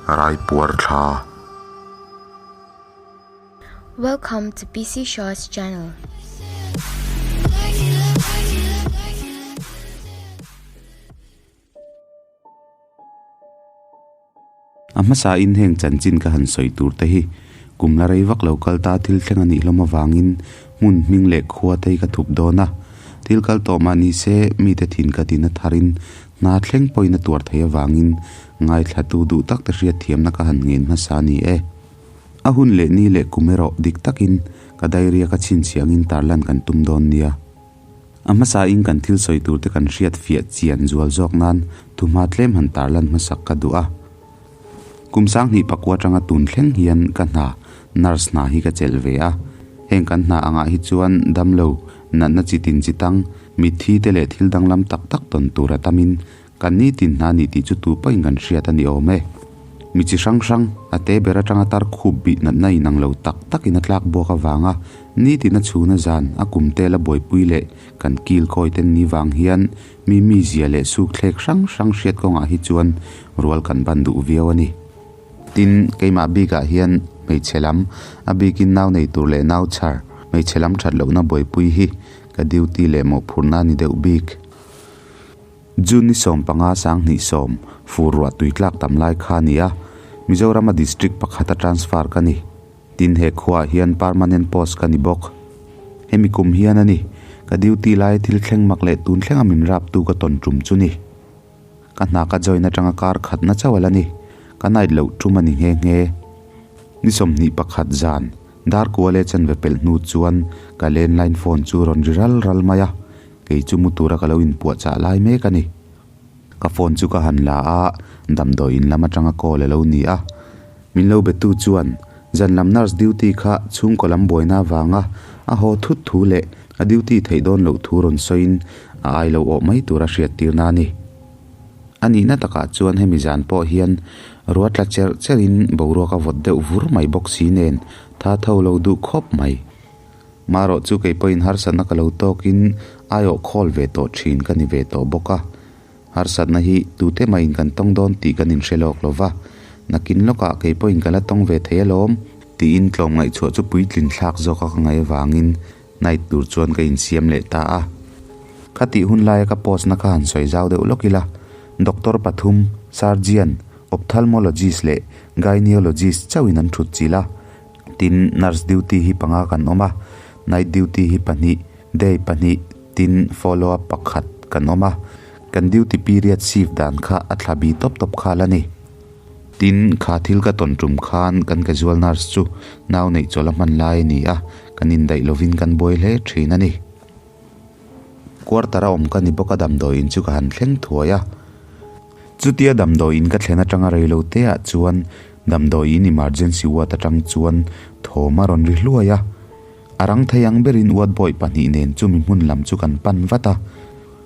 Raipuar thla. Welcome to PC Shaw's channel. A hmasa in heng chanchin ka han sawi tur te hi kum la rei vak lo kal ta thil thleng a nih hlawm avangin hmun hming leh khua te hi ka thup dawn a. Thil kal tawh mah ni se mite thin ka tina tharin hna thleng pawhin a tuar theih avangin ngaithlatu duh tak te hriatthiamna ka han ngen hmasa a ni e. A hun leh ni leh kum erawh dik takin ka dairia ka chhinchhiah angin tarlan kan tum dawn nia. A hmasain kan thil sawi turte kan hriat fiah chian zual zawk nan thuhma tlem han tarlan hmasak ka duh a. Kum sanghnih pakua atanga tun thleng hian ka hna, nurse hna hi ka chelh ve a. Heng kan hna angah hi chuan damlo, natna chi tin chi tang, mitthi te leh thil danglam tak tak tawn tur a tamin Kan nitin hna ni tih chu tu pawhin kan hriat a ni awm e. Mi chi hrang hrang, a te ber atanga tar khup bih natna inang lo tak takin a tlak buak avanga nitin a chhuna zan a kum tel a buaipui leh kan kil kawi ten ni vang hian mi mizia leh suk thlek hrang hrang hriat kawngah hi chuan rual kan ban duh viau a ni. Tin, keimah bikah hian hmeichhe lam, a bikin nau nei tur leh nau chhar, hmeichhe lam that lohna buaipui hi ka duty leh mawhphurhna a ni deuh bik. June ni 15 2010 fur ruah tui tlak tam lai kha a ni a, Mizorama district pakhata transfer ka ni. Tin he khuaah hian permanent post ka ni bawk. Hemi kum hian a ni, ka duty lai thil thleng mak leh tun thlenga min raptu ka tawn tum chu ni. Ka hna ka join atanga kar khatna chauh a la ni, ka night loh tum a ni nghe nghe. Ni 21 zan, dar kua leh chanve pelh hnu chuan ka landline phone chu rawn ri ral ral mai a. Kei chu mu tura ka lo inpuahchah lai mek a ni. Ka phone chu ka han la a, damdawi in lam atanga call a lo ni a. Min lo betu chuan zan lam nurse duty kha chhungkaw lam buaina avanga a haw thut thu leh a duty theih dawn loh thu rawn sawiin a ai lo awh mai tura hriattirna a ni. A nihna takah chuan hemi zan pawh hian ruah tla cherh cherhin boruak a vawt deuh vur mai bawk si nen tha tho lo duh khawp mai. Marawh chu kei pawhin harsatna ka lo tawkin aiawh khawl ve tawh thin ka ni ve tawh bawk a. Harsatna hi tute mahin kan tawng dawn tih kan inhre lawk lo va, nakin lawkah kei pawhin ka la tawng ve thei alawm tiin tlawmngaihchhuah chu puitlin thlak zawka ka ngaih avangin night tur chuan ka insiam leh ta a. Khatih hun laia ka post na kha han sawi zau deuh lawk ila, Doctor pathum, Surgeon, Ophthalmologist leh Gyneologist chauhin an thut chilh a. Tin, nurse duty hi panga kan awm a, night duty hi pahnih, day pahnih, tin follow up pakhat kan awm a. Kan duty period shift dan kha a thla bi tawp tawp kha la ni. Tin, kha thil ka tawn tum khan kan casual nurse chu nau neih chawlh a hman lai a ni a, kan indaih lovin kan buai hle thin a ni. Quarter a awm ka ni bawk a damdawiin chu ka han thleng thuai a. Chutia damdawiin ka thlen atanga reilo te ah chuan damdawiin emergency ward atang chuan thawm a rawn ri hluai a. A rang thei ang berin ward boy pahnih nen chumi hmun lam chu kan pan vat a.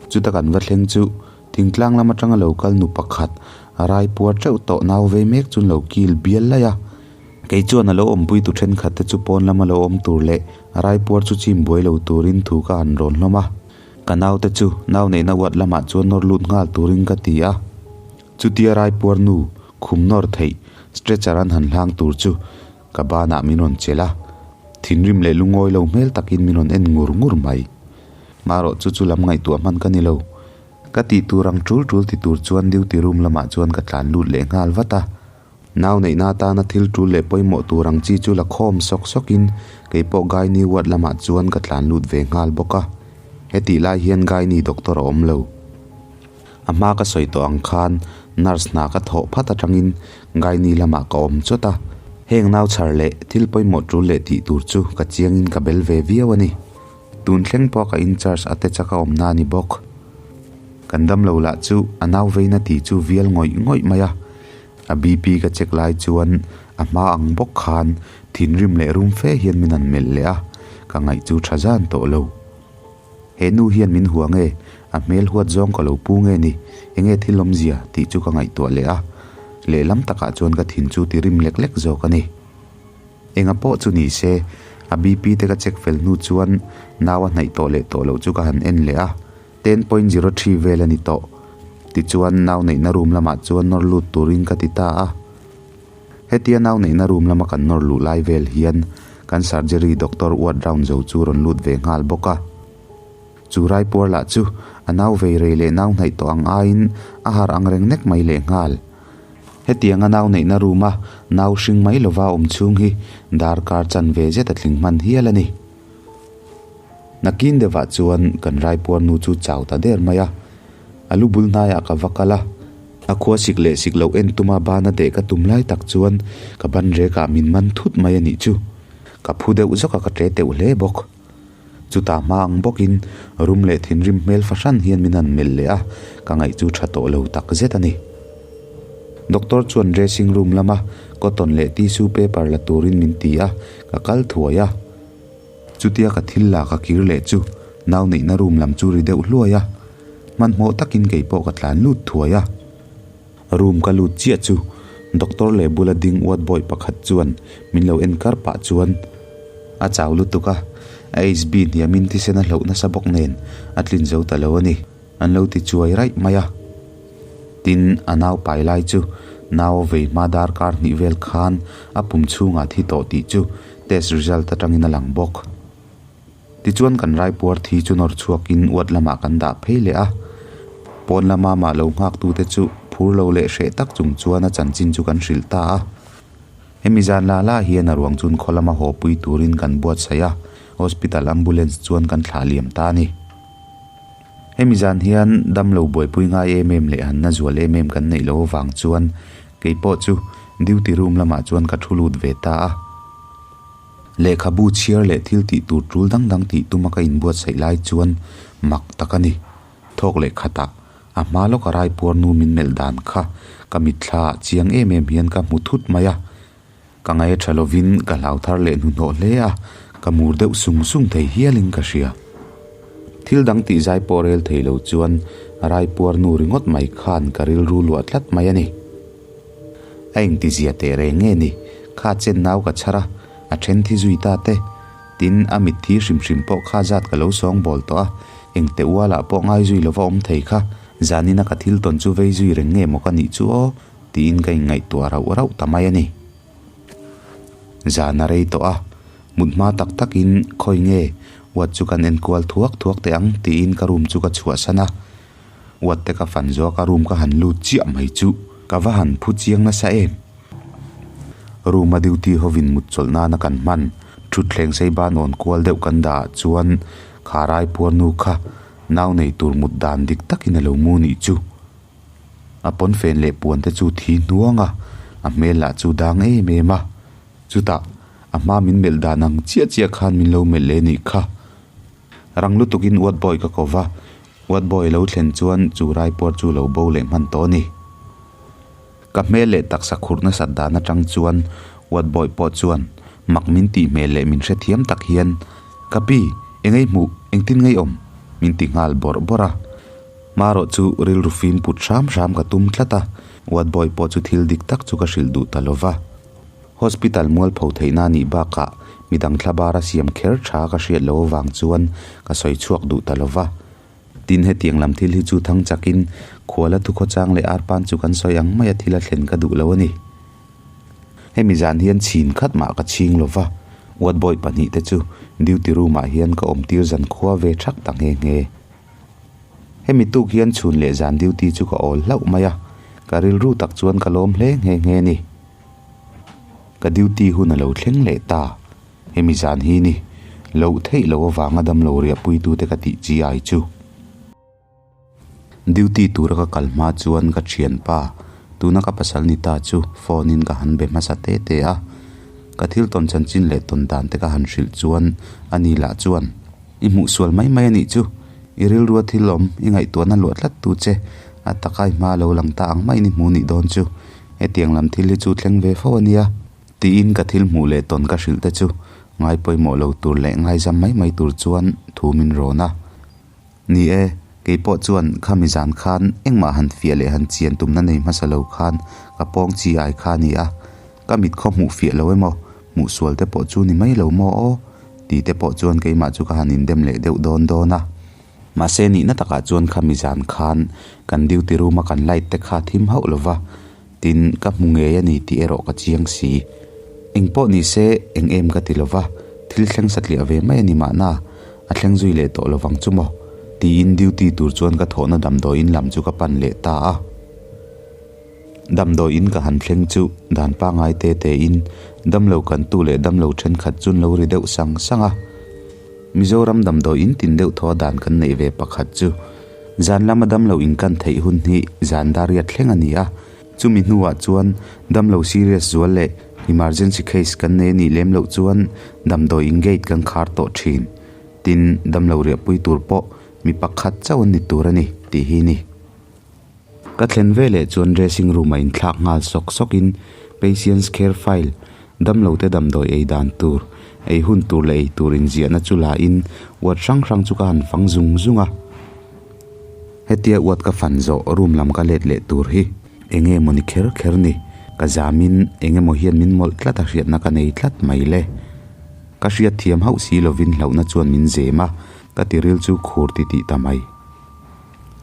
Chuta kan va thleng chu thingtlang lam atanga lo kal nu pakhat a rai puar teuh tawh nau vei mek chu an lo kil bial laih a. Kei chuan a lo awmpui tu thenkhat te chu pawn lama lo awm tur leh a rai puar chu chim buai lo turin thu ka han rawn hlawm a. Ka naute chu nau neihna uat lamah chuan nawr lut nghal turin ka ti a. Chutia raipuar nu khum nawr theih stretcher an han hlang tur chu ka banah min rawn chelh a. Thinrim leh lungawi lo hmel takin min rawn en ngur ngur mai. Marawh chu chu lam ngaihtuah hman ka ni lo. Ka tih tur ang tul tul ti tur chuan duty room lamah chuan ka tlan lut leh nghal vat a. Nau neihna atana thil tul leh pawimawh tur ang chi chu la khawm sawk sawkin kei pawh Gynae ward lamah chuan ka tlan lut ve nghal bawk a. Hetih lai hian Gynae doctor a awm lo. A hma ka sawi tawh ang khan nurse hna ka thawh phat atangin Gynae lamah ka awm chawt a. Heng nau chhar leh thil pawimawh tul leh tih tur chu ka chiangin ka bel ve viau a ni. Tun thleng pawh ka incharge a te chak a awmna a ni bawk. Kan damlo lah chu a nau veina tih chu vial ngawih ngawih mai a. A BP ka check lai chuan a hma ang bawk khan thinrim leh rum fe hian min han melh leh a, ka ngaih chu tha zan tawh lo. He nu hian min hua nge? A hmel huat zawng ka lo pu nge ni? Enge thil awmzia tih chu ka ngaihtuah leh a, lehlam takah chuan ka thin chu ti rim lek lek zawk a ni. Enga pawh chu ni se, a BP te ka check fel hnu chuan nau a hnaih tawh leh tawh loh chu ka han en leh a. 10.03 vel a ni tawh. Tichuan nau neihna room lamah chuan nawr lut turin ka ti ta a. Hetia nau neihna room lama kan nawr luh lai vel hian kan surgery doctor ward round zo chu rawn lut ve nghal bawk a. Chu raipuar lah chu a nau vei rei leh nau hnaih tawh ang aiin a harh ang reng nek mai leh nghal. Hetianga nau neihna room a nau hring mai lova awm chhung hi darkar chanve zet a tling hman hial a ni. Nakin deuhah chuan kan raipuar nu chu chau ta der mai a, a lu bul hnaiah ka va kal a, a khua sik leh sik loh en tuma bana deh ka tum lai tak chuan ka ban rekah min man thut mai a nih chu. Ka phu deuh zawk a ka tle teuh hle bawk. Chutah hma ang bawkin rum leh thinrim hmel fahran hian min han melh leh a, ka ngaih chu tha tawh lo tak zet a ni. Doctor chuan dressing room lama cotton leh tissue paper la turin min ti a, ka kal thuai a. Chutia ka thil la ka kir leh chu nau neihna room lam chu ri deuh hluai a, hmanhmawh takin kei pawh ka tlan lut thuai a. Room ka lut chiah chu doctor leh bula ding ward boy pakhat chuan min lo en kar pah chuan a chau lutuk a, a HB hniamin thisen a hloh nasa bawk nen a tlin zo ta lo a ni, an lo ti chuai raih mai a. Tin, a nau pai lai chu nau a vei hma darkar hnih vel khan a pum chhungah thi tawh tih chu test result atangin a lang bawk. Tichuan kan raipuar thi chu nawr chhuakin uat lamah kan dah phei leh a, pawn lama mah lo nghaktute chu phur lo leh hreh tak chung chuan a chanchin chu kan hrilh ta a. Hemi zan la la hian a ruang chun khaw lama haw pui turin kan buatsaih a, hospital ambulance chuan kan thlah liam ta a ni. Hemi zan hian damlo buaipui ngai em em leh hanna zual em em kan neih loh avang chuan keipawh chu duty room lamah chuan ka thu lut ve ta a. Lehkhabu chhiar leh thil tih tur tul dang dang tih tuma ka inbuatsaih lai chuan mak tak a ni. Thawk leh khatah a hma lawka raipuar nu min melh dan kha ka mitthla ah chiang em em hian ka hmu thut mai a. Ka ngaih a tha lovin ka hlau thar leh hnuhnawh hle a, ka mur deuh sung sung thei hialin ka hria. Thil dang tih zai pawh rel thei lo chuan raipuar nu ringawt mai khan ka rilru luah tlat mai a ni. A engtizia teh reng nge ni? Kha chen nau ka chhar a, a then thi zui ta te. Tin, a mitthi hrim hrim pawh kha zat ka lo sawng bawl tawh a, engte ualah pawh ngai zui lova awm thei kha, zanina ka thil tawn chu vei zui reng nge maw ka nih chu aw, tiin ka inngaihtuah rauh rauh ta mai a ni. Zan a rei tawh a, mut hma tak takin khawi nge uat chu kan enkual thuak thuak teh ang tiin ka room chu ka chhuahsan a. Uat te ka fan zawk a room ka han lut chiah mai chu ka va han phu chiang nasa em. Room a duty hovin mut chawlh nana kan hman thutthleng sei ban awn kual deuh kan dah ah chuan kha raipuar nu kha nau nei tur mut dan dik takin a lo mu nih chu. A pawnfen leh puan te chu thi hnuang a, a hmel lah chu dang em em a. Chutah a hma min melh dan ang chiah chiah khan min lo melh leh nih kha. Rang lutukin ward boy ka ko va, ward boy lo thlen chuan chu raipuar chu lo bo leh hman tawh a ni. Ka hmel leh taksa khurh nasat dan atang chuan ward boy pawh chuan mak min tih hmel leh min hrethiam tak hian, Ka pi, engei hmuh, engtin ngei awm? min ti nghal bawrh bawrh a. Marawh chu rilru fim put hram hram ka tum tlat a, ward boy pawh chu thil dik tak chu ka hrilh duh ta lo va. Hospital mualpho theihna anih bakah midang thlabara siam kher tha ka hriat loh avang chuan ka sawi chhuak duh ta lo va. Tin, hetiang lam thil hi chu thang chakin khuala thukhawchang leh arpan chu kan sawi ang maia thil a thlen ka duh lo a ni. Hemi zan hian chhin khat mah ka chhing lo va, ward boy pahnihte chu duty room ah hian ka awmtir zan khua ve thak ta nghe nghe. Hemi tuk hian chhun leh zan duty chu ka awl hlauh mai a, ka rilru tak chuan ka lawm hle nghe nghe a ni. Ka duty hun a lo thleng leh ta. Hemi zan hi ni, loh theih loh avanga damlo riahpuitute ka tih chi ai chu. Duty tura ka kal hma chuan ka thianpa, tuna ka pasal ni ta chu phone in ka han be hmasa te te a. Ka thil tawn chanchin leh tawn dan te ka han hrilh chuan ani lah chuan, I hmuh sual mai mai a nih chu, i rilrua thil awm, i ngaihtuahna luah tlat tu che, a taka i hma lo lang ta ang maiin i hmu nih dawn chu. Hetiang lam thil hi chu thleng ve fo a nia. Tiin ka thil hmuh leh tawn ka hrilh te chu ngai pawimawh lo tur leh ngaizam mai mai tur chuan thu min rawn a. Ni e, kei pawh chuan khami zan khan engmah han fiah leh han chian tumna nei hmasa lo khan ka pawng chi ai kha a ni a. Ka mit khaw hmuh fiah lo emaw, hmuh sual te pawh chu ni mai lo maw aw? Ti te pawh chuan keimah chu ka han indem leh deuh dawn dawn a. Mahse nihna takah chuan khami zan khan kan duty room a kan light te kha thim hauh lo va. Tin, ka hmu ngei a ni tih erawh ka chiang si. Eng pawh ni se, eng em ka ti lova, thil thleng satliah ve mai a ni mahna, a thleng zui leh tawh lovang chu maw? Tiin duty tur chuan ka thawhna damdawiin lam chu ka pan leh ta a. Damdawiin ka han thleng chu dan pangngai te tein damlo kantu leh damlo thenkhat chu an lo ri deuh sang sang a. Mizoram damdawiin tin deuh thaw dan kan neih ve pakhat chu zan lama damlo inkan theih hun hi zan dariat thleng a ni a. Chumi hnuah chuan damlo serious zual leh emergency case kan nei a nih lem loh chuan damdawiin gate kan khar tawh thin. Tin, damlo riahpui tur pawh mi pakhat chauh an ni tur a ni tih hi a ni. Ka thlen veleh chuan dressing room a inthlak nghal sawk sawk in patients care file, damlo te damdawi ei dan tur, ei hun tur leh ei tur inziahna chu la in uat hrang hrang chu ka han fang zung zung a. Hetia uat ka fan zawh room lam ka let leh tur hi enge maw ni kher kher ni, ka zam in enge maw hian min mawlh tlat a hriatna ka nei tlat mai le. Ka hriat thiam hauh si lovin hlauhna chuan min zem a, ka tiril chu khur ti tih ta mai.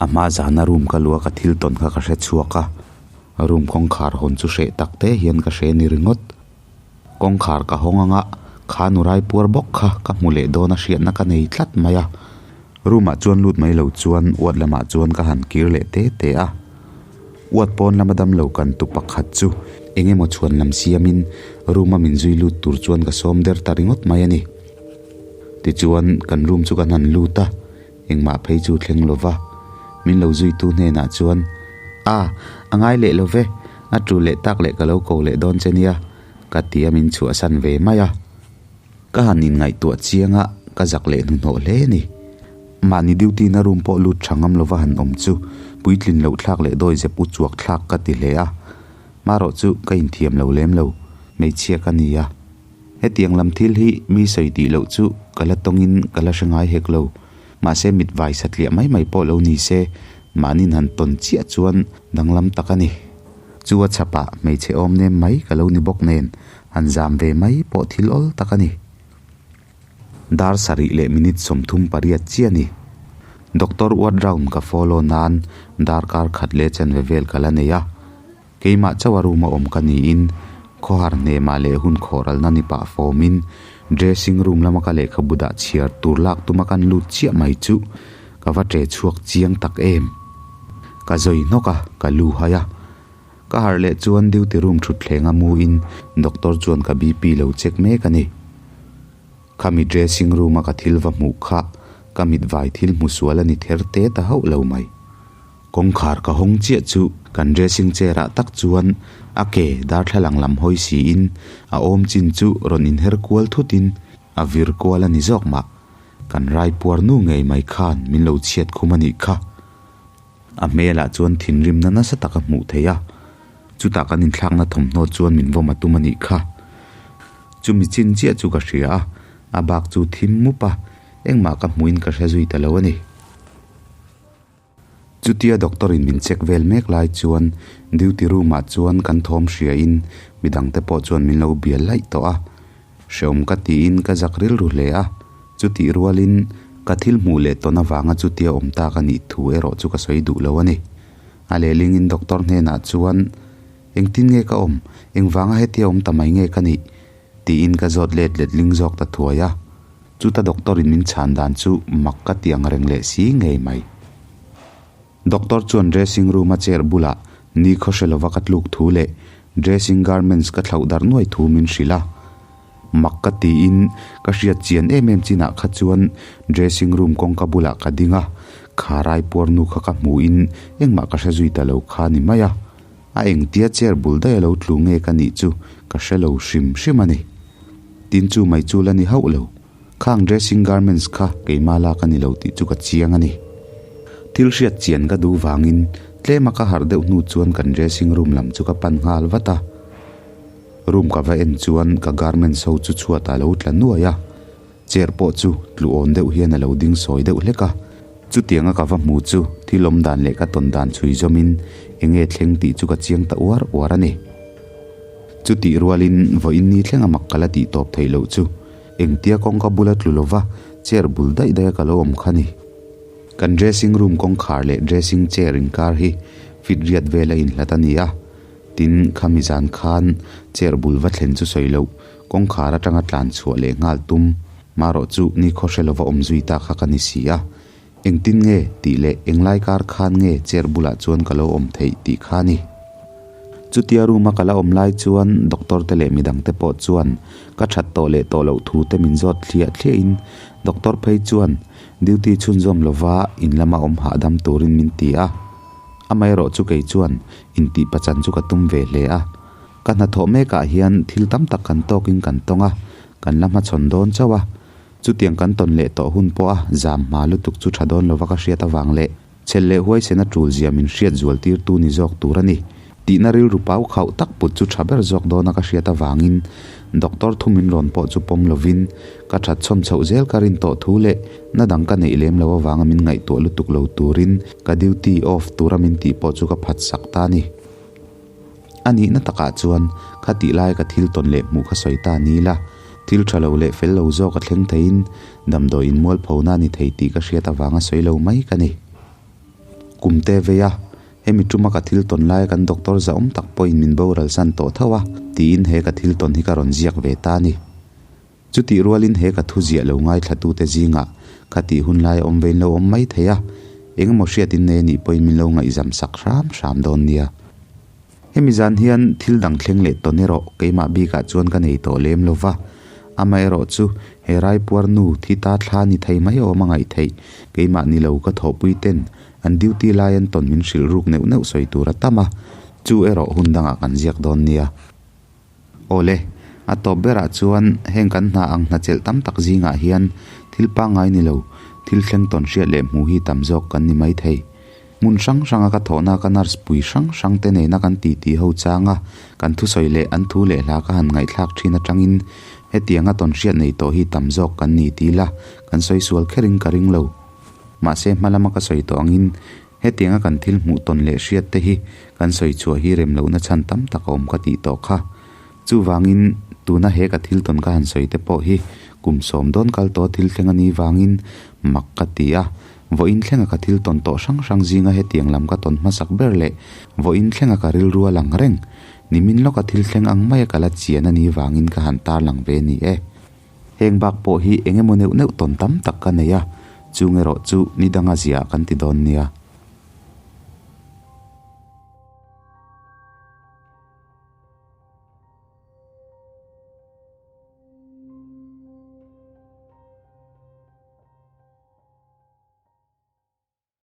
A hma zana room ka luah ka thil tawn kha ka hre chhuak a, room kawngkhar hawn chu hreh tak te hian ka hre ni ringawt. Kawngkhar ka hawng anga kha nu rai puar bawk kha ka hmu leh dawn a hriatna ka nei tlat mai a. Room ah chuan lut mai lo chuan uat lamah chuan ka han kir leh te te a. Uat pawn lama damlo kan tu pakhat chu eng emaw chhuan lam siamin room a min zui lut tur chuan ka sawm der ta ringawt mai a ni. Tichuan kan room chu kan han lut a. Engmah phei chu thleng lo va, min lo zuitu hnenah chuan, A, a ngai leh lo ve, a tul leh tak leh ka lo ko leh dawn che nia, ka ti a min chhuahsan ve mai a. Ka han inngaihtuah chiang a, ka zak leh hnuhnawh hle a ni. Mahni duty na room pawh lut tha ngam lova han awm chu puitlin loh thlak leh dawi zep u chuak thlak ka ti hle a. Marawh chu ka inthiam lo lem lo, hmeichhia ka ni a. Hetiang lam thil hi mi sawi tih loh chu ka la tawngin ka la hre ngai hek lo. Mahse mit vai satliah mai mai pawh lo ni se, mahni'n han tawn chiah chuan danglam tak a ni. Chu a chhapah hmeichhe awm nem mai ka lo ni bawk nen, han zam ve mai pawh thil awl tak a ni. Dar sarih leh minute 38 chiah a ni. Doctor ward round ka follow nan darkar khat leh chanve vel ka la nei a. Keimah chauh a room a awm ka niin khawhar hnemah leh hun khawhralna ni pah fawmin dressing room lama ka lehkhabu dah chhiar tur lak tuma kan lut chiah mai chu ka va ṭe chhuak chiang tak em. Ka zawi hnawk a, ka lu hai a. Ka harh leh chuan duty room ṭhutthleng a mu in doctor chuan ka BP lo check mek a ni. Khami dressing room a ka thil va hmuh kha ka mit vai thil hmu sual a ni ther te ta hauh lo mai. Kawngkhar ka hawng chiah chu kan dressing chair ah tak chuan a ke darthlalang lam hawi siin a awm chin chu rawn inher kual thut in a vir kual a ni zawk mah. Kan rai puar nu ngei mai khan min lo chhiat khum a nih kha. A hmelah chuan thinrimna nasa tak a hmuh theih a, chutah kan inthlakna thawmhnaw chuan min vawm a tum a nih kha. Chumi chin chiah chu ka hria a, a bak chu thim mup a, engmah ka hmuhin ka hre zui ta lo a ni. Chutia doctor in min check vel mek lai chuan duty room ah chuan kan thawm hria in midang te pawh chuan min lo bial laih tawh a. Hreawm ka tiin ka zak rilru hle a, chutih rualin ka thil hmuh leh tawn avanga chutia awm tak a nih thu erawh chu ka sawi duh lo a ni. A lehlingin doctor hnenah chuan, Engtin nge ka awm? Engvanga hetia awm ta mai nge ka nih? Tiin ka zawt let letling zawk ta thuai a. Chuta doctor in min chhan dan chu mak ka ti ang reng leh si ngei mai. Doctor chuan dressing room a chair bulah ni khaw hre lova ka tluk thu leh dressing garments ka thlauh darh nuai thu min hrilh a. Mak ka tiin ka hriat chian em em chinah kha chuan dressing room kawngka bulah ka ding a, kha raipuar nu kha ka hmuhin engmah ka hre zui ta lo kha ni mai a. A engtia chair bul daih a lo tlu nge ka nih chu ka hre lo hrim hrim a ni. Tin chu mai chu la ni hauh lo. Khang dressing garments kha keimah lak a ni lo tih chu ka chiang a ni. Thil hriat chian ka duh vangin tlema ka harh deuh hnu chuan kan dressing room lam chu ka pan nghal vat a. Room ka va en chuan ka garments ho chu chhuatah a lo tla nuai a. Chair pawh chu tlu awn deuh hian a lo ding sawi deuh hlek a. Chutianga ka va hmu chu thil awm dan leh ka tawn dan chhui zawmin eng nge thleng tih chu ka chiang ta uar uar a ni. Chutih rualin vawiin ni thleng a mak ka la tih tawp theih loh chu engtia kawngka bula tlu lova chair bul daih daih a ka lo awm kha ni. Kan dressing room kawngkhar leh dressing chair inkar hi fit riat vel a inhlat a ni a. Tin, khami zan khan chair bul va thlen chu sawi loh, kawngkhar atanga tlan chhuah leh nghal tum marawh chu nikhaw hre lova awm zui ta kha ka ni si a. Engtin nge tih leh englai kar khan nge chair bulah chuan ka lo awm theih tih kha a ni. Chutia room a ka la awm lai chuan doctor te leh midang te pawh chuan ka that tawh leh tawh loh thu te min zawt thliah thliah in doctor phei chuan duty chhunzawm lova in lama awm hahdam turin min ti a. Amaherawh chu kei chuan intih pachan chu ka tum ve hle a. Ka hnathawh mekah hian thil tam tak kan tawkin kan tawng a, kan la hmachhawn dawn chauh a. Chutiang kan tawn leh tawh hun pawha zam hma lutuk chu tha dawn lova ka hriat avang leh chhel leh huaisen a tul zia min hriat zual tirtu ni zawk tur a ni. Tihna rilru pau khauh tak put chu tha ber zawk dawna ka hriat avangin doctor thu min rawn pawh chu pawm lovin ka that chhawm chhoh zel ka rin tawh thu leh na dang ka neih lem lo avanga min ngaihtuah lutuk lo turin ka duty off tura min tih pawh chu ka phat sak ta a ni. A nihna takah chuan khatih lai ka thil tawn leh hmuh kha sawi ta ni la, thil tha lo leh fel lo zawk a thleng theiin damdawi inmualphona a ni thei tih ka hriat avanga sawi lo mai ka ni. Kum te vei a, hemi tuma ka thil tawn laia kan doctor zahawm tak pawhin min boral san tawh tho a, tiin he ka thil tawn hi ka rawn ziak ve ta a ni. Chutih rualin he ka thu ziah lo ngaithlatute zingah khatih hun lai a awm vein lo awm mai thei a, engemaw hriatin nei anih pawhin min lo ngaihzam sak hram hram dawn nia. Hemi zan hian thil dang thleng leh tawn erawh keimah bikah chuan ka nei tawh lem lo va, amaherawh chu he raipuar nu thi ta thla ni thei mai awm a ngaih theih, keimah ni lo ka thawhpui ten an duty lai an tawn min hrilh ruk neuh neuh sawi tur a tam a, chu erawh hun dangah kan ziak dawn nia. Awle, a tawp berah chuan heng kan hna ang hna chelh tam tak zingah hian thil pangngai ni lo, thil thleng tawn hriat leh hmuh hi tam zawk kan ni mai thei. Hmun hrang hranga ka thawhna ka nurse pui hrang hrang te nena kan titi ho changa kan thusawi leh an thu leh hla ka han ngaihthlak thin atangin hetianga tawn hriat nei tawh hi tam zawk kan ni ti ila kan sawi sual kherin ka ring lo. Mahse hma lama ka sawi tawh angin Hetianga kan thil hmuh tawn leh hriat te hi kan sawi chhuah hi rem lohna chhan tam tak a awm ka tih tawh kha. Chuvangin tuna he ka thil tawn ka han sawi te pawh hi kum sawm dawn kal tawh thil thleng a nih vangin mak ka ti a. Vawiin thlenga ka thil tawn tawh hrang hrang zinga hetiang lam ka tawn hmasak ber leh vawiin thlenga ka rilru a lang reng. Nimin lawka thil thleng ang maia ka la chian a nih vangin ka han tarlang ve ni e. Heng bak pawh hi eng emaw neuh neuh tawn tam tak ka nei a, chung erawh chu ni danga ziah kan ti dawn nia.